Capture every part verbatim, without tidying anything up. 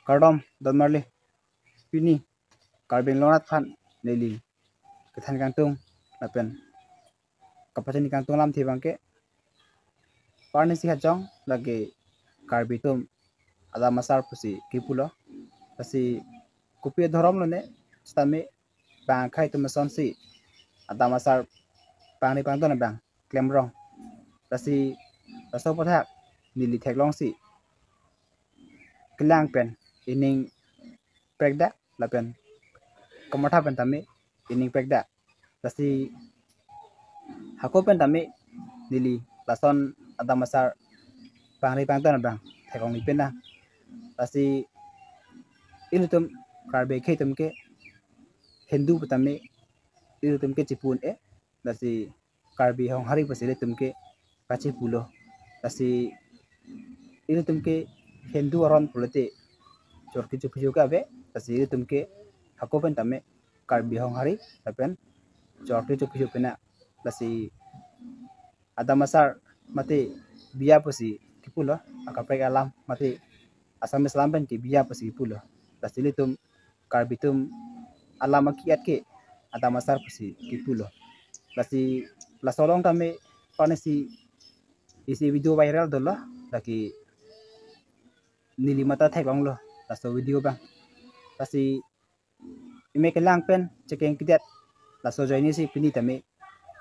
Kardom, don marli. Pini Karbi Anglong arat aphan neli kethan kangtung lapen kapachini kangtung alamthe abangke, parnisi hajong lake Karbi atum adam asar pusi kipulo. Lasi kopi adhorom lone sitame bang akhei atum asonsi adam asar pangri pangdon abang klemrong. Lasi laso aputhak neli theklongsi kelang pen ining prekdak lapen kamatha pen tame ining prekdak. Lasi hako pen tame neli lason adam asar pangri pangdon abang theklongji pena. Lasi ilitum Karbi akhei atum ke Hindu pu tame ilitum ke chipu un-e. Lasi Karbi Honghari pusi ilitum ke kachipulo. Lasi ilitum ke Hindu aron pulote chor kecho phecho ke ave. Lasi ilitum ke hako pen tame Karbi Honghari lapen chor kecho phecho pena. Lasi adam asar mate biya pusi kipulo, akaprek alam mate Assamese alam pen ke biya pusi kipulo. Lasi ilitum Karbi atum alam aki-et ke adam asar pusi kipulo. Lasi laso along tame parnisi isi video viral dolo, lake neli mate theklonglo laso video abang. Lasi ime kelang pen chekeng kedet laso ajoinesi pini tame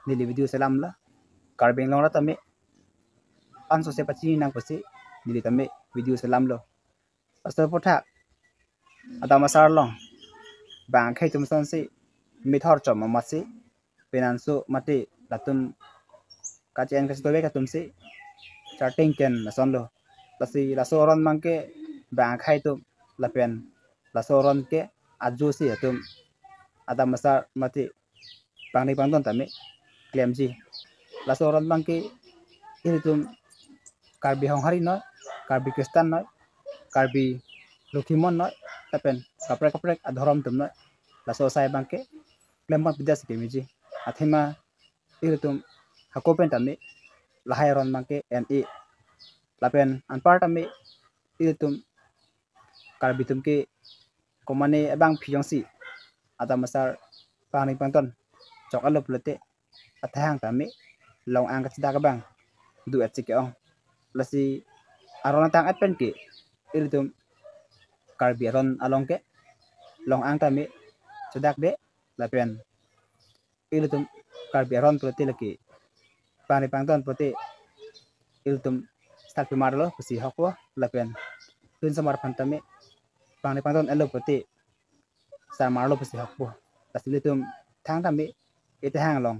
neli video selamlo. Karbi Anglong arat tame ansose pachini nang pusi neli tame video selamlo. Laso aputhak adam asar along bang akhei atum asonsi mithor chom amatsi penanso mate latum kache-en kachedovek atumsi charting ken lasonlo. Lasi laso aron abangke bang akhei atum lapen laso aron ke ajosi atum adam asar mate pangri pangdon tame klemji. Laso aron abangke ilitum Karbi Honghari noi, Karbi Christian noi, Karbi Lokhimon noi, lapen kaprek kaprek adhorom atum noi, laso asai abangke klempon pidas kemeji. Athema ilitum hako pen tame lahai aron abangke en-e. Lapen anpar tame ilitum Karbi atum ke komane abangpi jongsi adam asar pangri pangdon chok-etlo pulote athahang tame long-ang kachedak abang do-et si ke-ong. Lasi aron atang-et pen ke ilitum Karbi aron along ke long-ang tame chedakde lapen ilitum Karbi aron pulote lake pangri pangdon pulote ilitum sar pimarlo pusi hokpo lapen tun samar aphan tame pangri pangdon-etlo pulote sar marlo pusi hokpo. Lasi ilitum thang tame ithahang along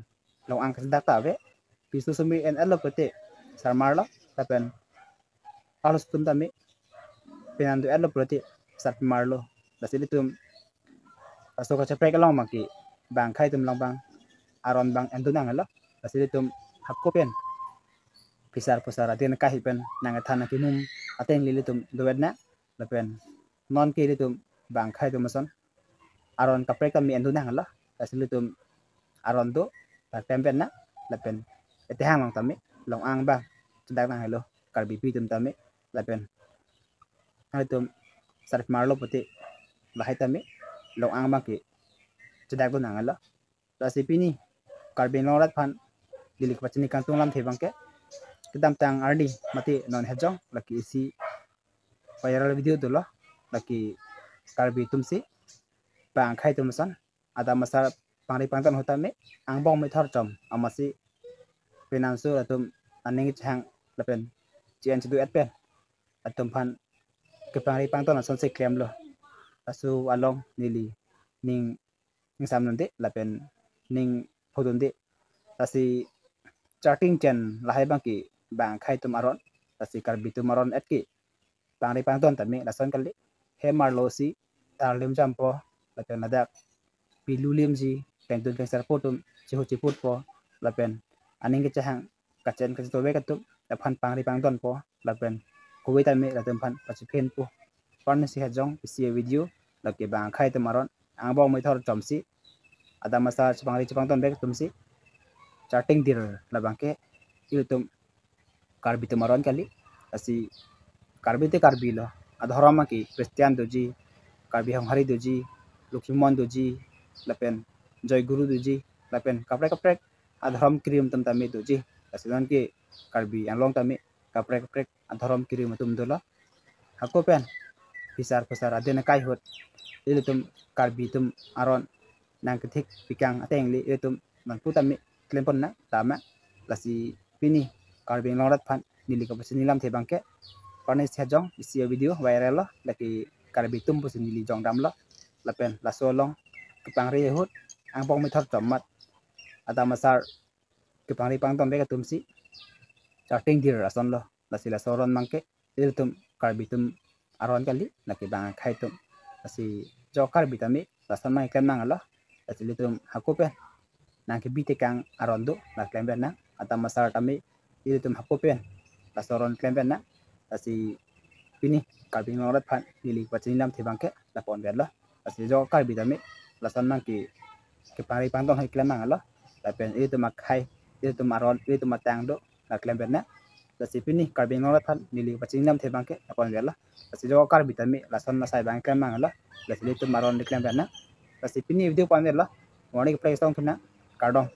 long-ang kachedak ta ave. Piso sumi en-etlo pulote sar marlo lapen arloso atum tame penan do-etlo pulote sar pimarlo. Lasi ilitum laso kacheprek along abangke bang akhei atum along abang aron abang en dun nanglo. Lasi ilitum hako pen phisar phusar aden kahi pen nangkethan nangkimum ateng ilitum do-et nang lapen non ke ilitum bang akhei atum ason aron kaprek tame en dun nanglo. Lasi ilitum aron do, lapen pen nang lapen ithahang along tame long-ang abang chedak nanglo Karbipi atum tame lapen ilitum sar pimarlo pulote lahai tame long-ang abangke chedak dun nanglo. Lasi pini Karbi Anglong arat aphan neli kapachini kangtung alamthe abangke kedamtang arni mate non hejong lake isi viral video dolo, lake Karbi atumsi bang akhei atum ason adam asar pangri pangdon ahut tame angbong mithor chom amatsi penanso atum aning chehang lapen che-en chedo-et pen atum aphan kepangri pangdon asonsi klemlo. Laso along neli ning ingsam dunde lapen ning pho dunde. Lasi charting chen lahai abangke bang akhei atum aron, lasi Karbi atum aron-et ke pangri pangdon tame lason kali. Hem arlo si tar lim jampo lapen ladak pilu limji, kengdun kengserpo atum chihu chiputpo lapen aning kechehang kache-en kachedovek atum aphan pangri pangdonpo lapen kove tame latum aphan pachiphenpo. Parnisi hejong isi video lake bang akhei atum aron angbong mithor chomsi adam asar chepangri chepangdonvek atumsi charting dir labangke ilitum Karbi atum aron kali. Lasi Karbi te Karbi lo, adhorom ke Christian doji, Karbi Honghari doji, Lokhimon doji, lapen Joy Guru doji, lapen kaprek kaprek adhorom kerim atum tame doji. Lasi non ke Karbi Anglong tame kaprek kaprek adhorom kerim atum dolo. Hako pen phisar phusar aden akai ahut ilitum Karbi atum aron nangkethik pikang ateng le ilitum nangpu tame klempon nang tama. Lasi pini Karbi Anglong arat aphan neli kapachini alamthe abangke, parni sejong isi video viral lo, lake Karbi atum pusi neli jongdamlo. Lapen laso along kepangri ahut angbong methot chomat atam asar kepangri pangdon bek atumsi charting dir ason lo. Lasi laso aron abangke ilitum Karbi atum aron kali, lake bang akhei atum. Lasi jo Karbi tame lason abang keklem nanglo. Lasi ilitum hako pen nangkebi tekang aron do, la klem pen nang. Atam asar tame ilitum hako pen laso aron klem pen nang. Lasi pini Karbi Anglong arat aphan neli kapachini alamthe abangke lapu-an vet lo. Lasi jo Karbi tame lason abangke kepangri pangdon hai klem nanglo. Lapen ilitum akhei, ilitum aron, ilitum atang do, la klem pen nang. Lasi pini Karbi Anglong arat aphan neli kapachini alamthe abangke lapu-an vet lo. Lasi jo Karbi tame lason asai abang klem nanglo. Lasi ilitum aron le klem pen nang. Lasi pini video pu-an vet lo. Morning play song thuna. Kardom.